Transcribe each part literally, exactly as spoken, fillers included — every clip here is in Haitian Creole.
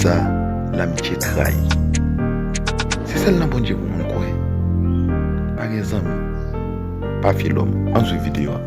Sa, lamitye trayi. Se sèl nan Bondye pou moun kwè. Pa gen zanmi. Pa fye lòm. Ann swiv videyo a.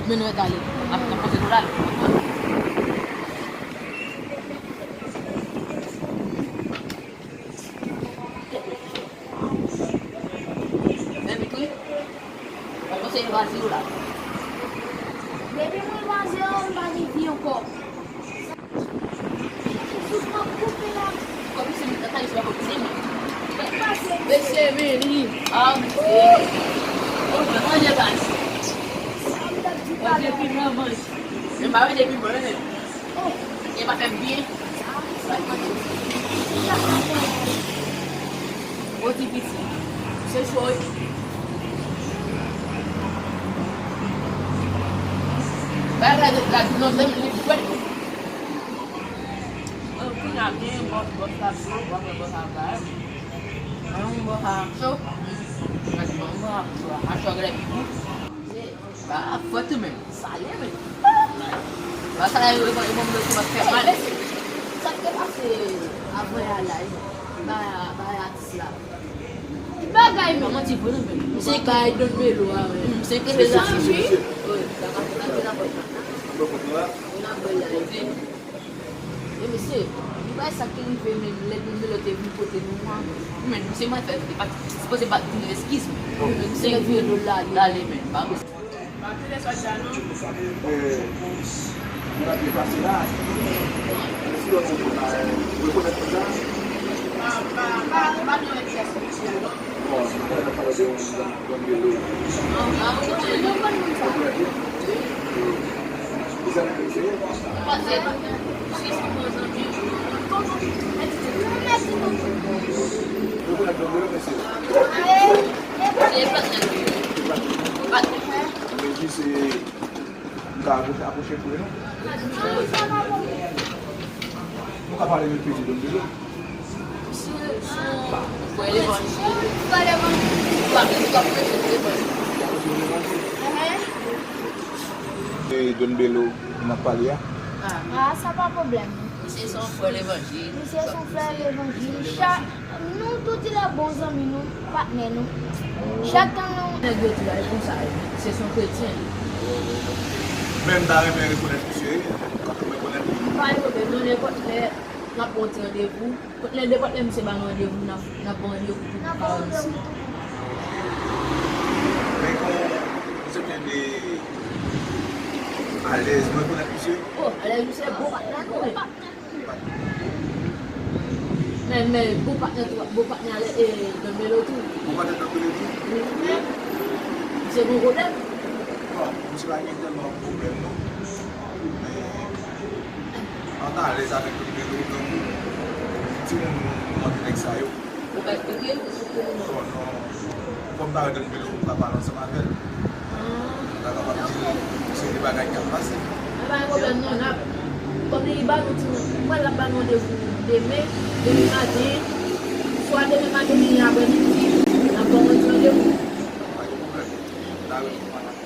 Men nou rete ale. N ap, n ap poze kou la. Vin vit wi. Mwen panse evaze w la. Depi mwen evaze w, m pa gen vi ankò. Fout mwen koupe la. Kòm se mwen ta sou la kòm se mwen. Mesye vini. Ah, mesye. Bon, mwen manje baz. Manje piman, manje. Men pa manje piman, men. E pa fè m byen. Bon ti piti. Se cho wi. Bagay la, la, non, non, li fwèt. Mwen, kounye a gen bòs, bòs la cho, w ap wè bòs la bay. Mwen, yon bòs la cho. Mwen, yon bòs la cho, a cho, gade pi bon. Ba fwèt wi menm, salé menm. Ba salé yo, yo, yo, yo, yo, fè mal. Sa k te pase avan yè a la, ba, ba atis la. Ki bagay menm? Manti pou nou menm. Se kay Don Melo a menm. Se kay Don Melo. Wi, sa ka fè la. Yo nan bèl la. E mesye, li bay sa ki rive menm lè Don Melo te vin kote nou an. Men, misye mwen fè, li pa t sipoze bat vin eskiz, men. Misye vire do l ale. L ale, men. Ba, Nou ka pale de peyi Don Melo. Frè levanjil. Frè levanjil. Frè levanjil. E Don Melo, n ap pale a? Ah, sa pa pwoblèm. Misye se yon frè levanjil. Misye se yon frè levanjil. Chak, nou tout, li se bon zanmi nou, patnè nou. Chak tan nou... Nèg yo di la, e konsa, se yon kretyen. Men m ta renmen rekonèt misye, kanpe mwen konnen li. Pa gen pwoblèm, non, nenpòt lè, n ap pran yon ti randevou. Lè, nenpòt lè misye ba nou randevou, n ap, n ap pran randevou pou nou ka wè misye. Men kon misye te de alèz, mwen konnen misye. Oh, alèz misye bon patnè nou, wi. Men, men, bon patnè tou, bon patnè alè, e, Don Melo tou. Bon patnè Don Melo tou? Wi. Misye bon pwoblèm? Bon, misye pa gen tèlman pwoblèm, non. Men, An ta alèz avèk Don Melo, granmoun, timoun, nou manke nèg sa yo. Ou pa eksplike l, ou sou konnen non. Bon, non. Fò m ta wè Don Melo pou m ka pale ansanm avè l. Ah. M ta kapab di l yon seri de bagay k ap pase. Nan pa gen pwoblèm non, n ap, kòm li ba nou timoun, mwen l ap ba nou randevou demen, demen maten, swa demen maten oubyen aprè midi, n ap ba nou ti randevou. Pa gen pwoblèm. M ta wè pou m pale avè l.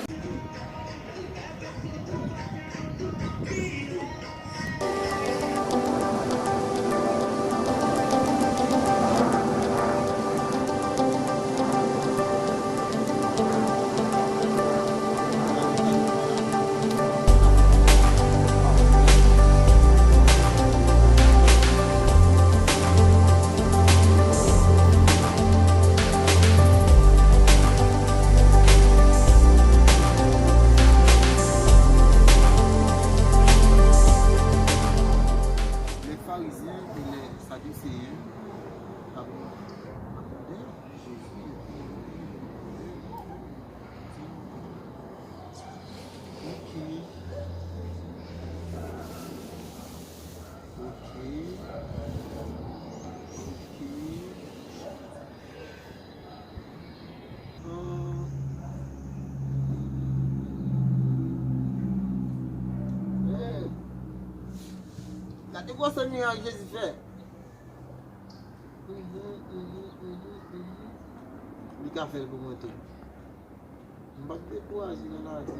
Gwosè mirak Jezi fè. Mhm, mhm, mhm, mhm. Li ka fè l pou mwen tou. M p ap dekouraje nan lavi. M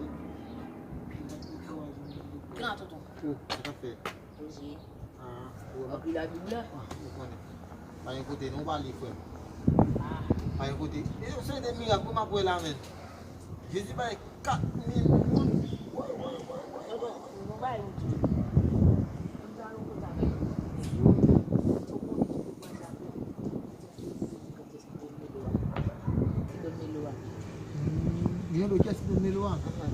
p ap dekouraje, m p ap dekouraje. Pran tonton. Oh, sa k ap fèt? Poze. Ah, ou wè m ap. Anpil abib la. Ah, ou konnen. Pa gen kote non, w pa li, frè m. Ah. Pa gen kote. E se de mirak mwen m ap wè la, menm. Jezi bay kat mil moun. Woy, woy, woy, woy, woy. Nou bay yon tou. Konn sa nou konn sa bay. Ou konnen ki pou pran sa tou. Ki donn Melo a. Hmm, gen lòt kès ki donn Melo a? Ahan.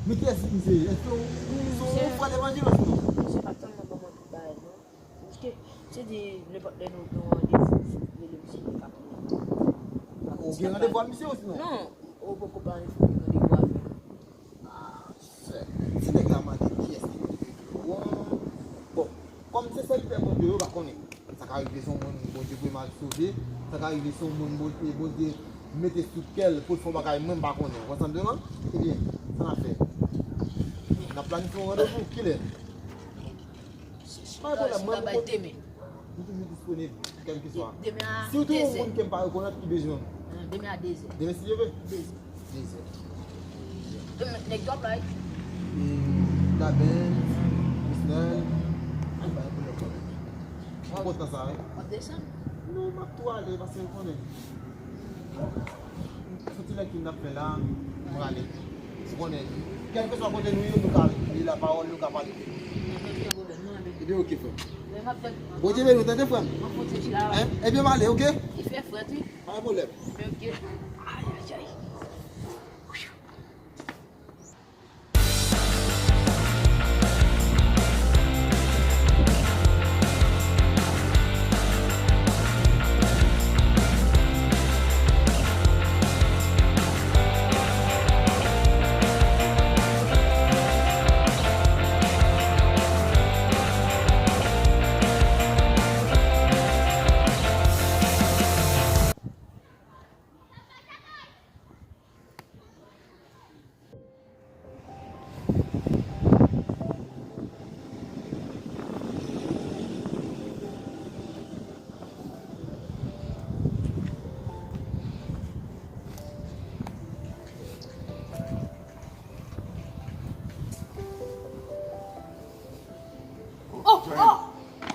Men kiyès misye? Èske ou, ou, ou se yon frè levanjelis, non? Misye pa tèlman ban mwen tout bagay, non. Paske, se di, nenpòt lè nou gen yon randevou, rele misye, li ka pran. Ou gen randevou ak misye osinon? Non, ou poko pale, fò gen randevou avè l. Ah, sè. Ti nèg la mande kiyès ki mete Melo a. Bon, kòm se sèvitè Bondye yo, pa konnen. Sa ka rive se yon moun Bondye voye m al sove. Sa ka rive se yon moun Bondye, Bondye mete sou kè l pou l fè yon bagay mwen m pa konnen. Ou konprann sa m di w lan? Ebyen, sa n ap fè? N ap planifye yon randevou. Kilè? Pa gen pwoblèm, mwen, mwen, mwen toujou disponib, kèlkeswa. Si w te yon moun ke m pa rekonèt ki bezwen m. Demen a dezè. Demen, si Dye vle? Dezè. Dezè. Nèg yo ap la wi. Daben, Misnèl, ay, pa gen pwoblèm, pwoblèm. Mwen kontan sa, wi. W ap desann? Non, m ap tou ale, paske w konnen. Soti lè ki n ap fè la, m prale. Ou konnen, kèlkeswa kote nou ye, nou ka li lapawòl, nou ka pale de li. Ebyen, oke, frè m. Bondye beni w, tande, frè m. Ebyen, m ale, oke? Li fè frèt, wi. Pa gen pwoblèm. Oke. Ay, ay, ay. Oh, oh!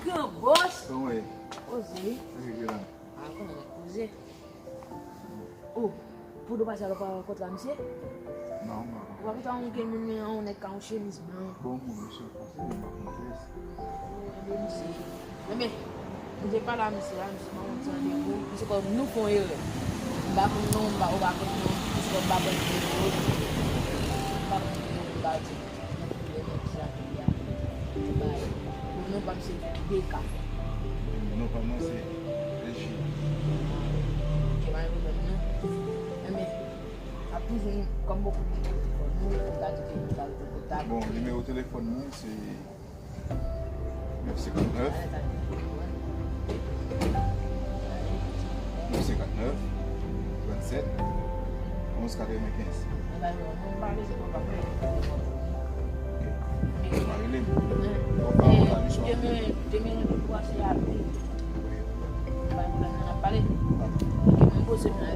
Gran bòs! Kòman w ye? Poze. Sa k rive la? Ah, kòman w ye? Poze. Oh, pou nou pase alò pa kontra misye? Non, non. Ou pa kontra yon grenn moun, men yon nèg ka yon chemiz blan. Bon, moun, misye franse, men pa konn kiyès. Oh, enben misye. Enben, nou te pale a misye la, misye ban yon ti randevou. Misye kwè nou fè yon erè. M pa konn non, m pa, ou pa konn non. Misye kwè m pa konn non. M pa konn non, m pa di. Nan koulè nèg sa ki a bay. Non pa m se Deka. Non pa mwen se Reji. Ke pa gen pwoblèm non. Enben, ap toujou nou, kòm bokou de telefòn nou, nou ka di ke nou ka rete kontak. Bon, nimewo telefòn mwen se nèf senkant nèf, nèf senkant nèf, trannsèt, onz katrevenkenz. Ok. Ou pa rele m. Ou pa rele m. Demen, demen, randevou a se a pi. Ou pa rele m, n ap pale. Ok, mwen poze m la.